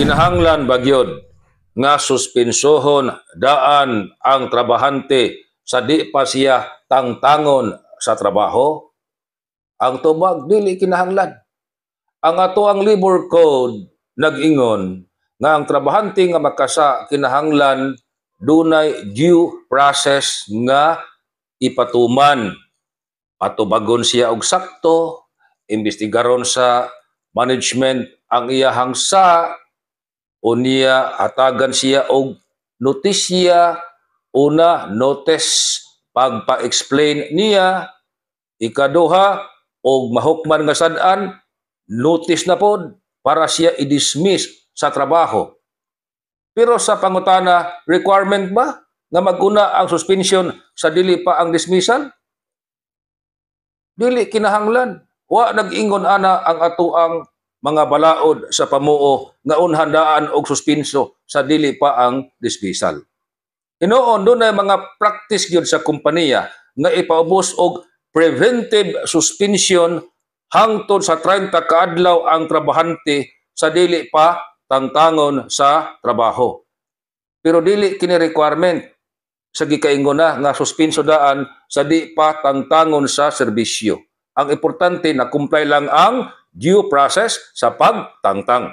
Kinahanglan ba gyud nga suspensohon daan ang trabahante sa di pa siya tangtangon sa trabaho? Ang tubag, dili kinahanglan. Ang atoang Labor Code nag-ingon nga ang trabahante nga makasa kinahanglan dunay due process nga ipatuman. Patubagon siya og sakto, imbestigaron sa management ang iyahang sa unya hatagan siya og notisya, una, notice pagpa-explain niya, ikaduha, og mahukman nga sad-an, notice na pod para siya i-dismiss sa trabaho. Pero sa pangutana, requirement ba nga maguna ang suspension sa dili pa ang dismissal? Dili kinahanglan. Wa nag-ingon ana ang atoang mga balaod sa pamuo nga unhan daan og suspenso sa dili pa ang dismissal. Hinuon dunay mga practice gyud sa kompanya nga ipaubos og preventive suspension hangtod sa 30 kaadlaw ang trabahante sa dili pa tangtangon sa trabaho. Pero dili kini requirement sa gikaingon na nga suspenso daan sa di pa tangtangon sa serbisyo. Ang importante na comply lang ang due process sa pagtangtang.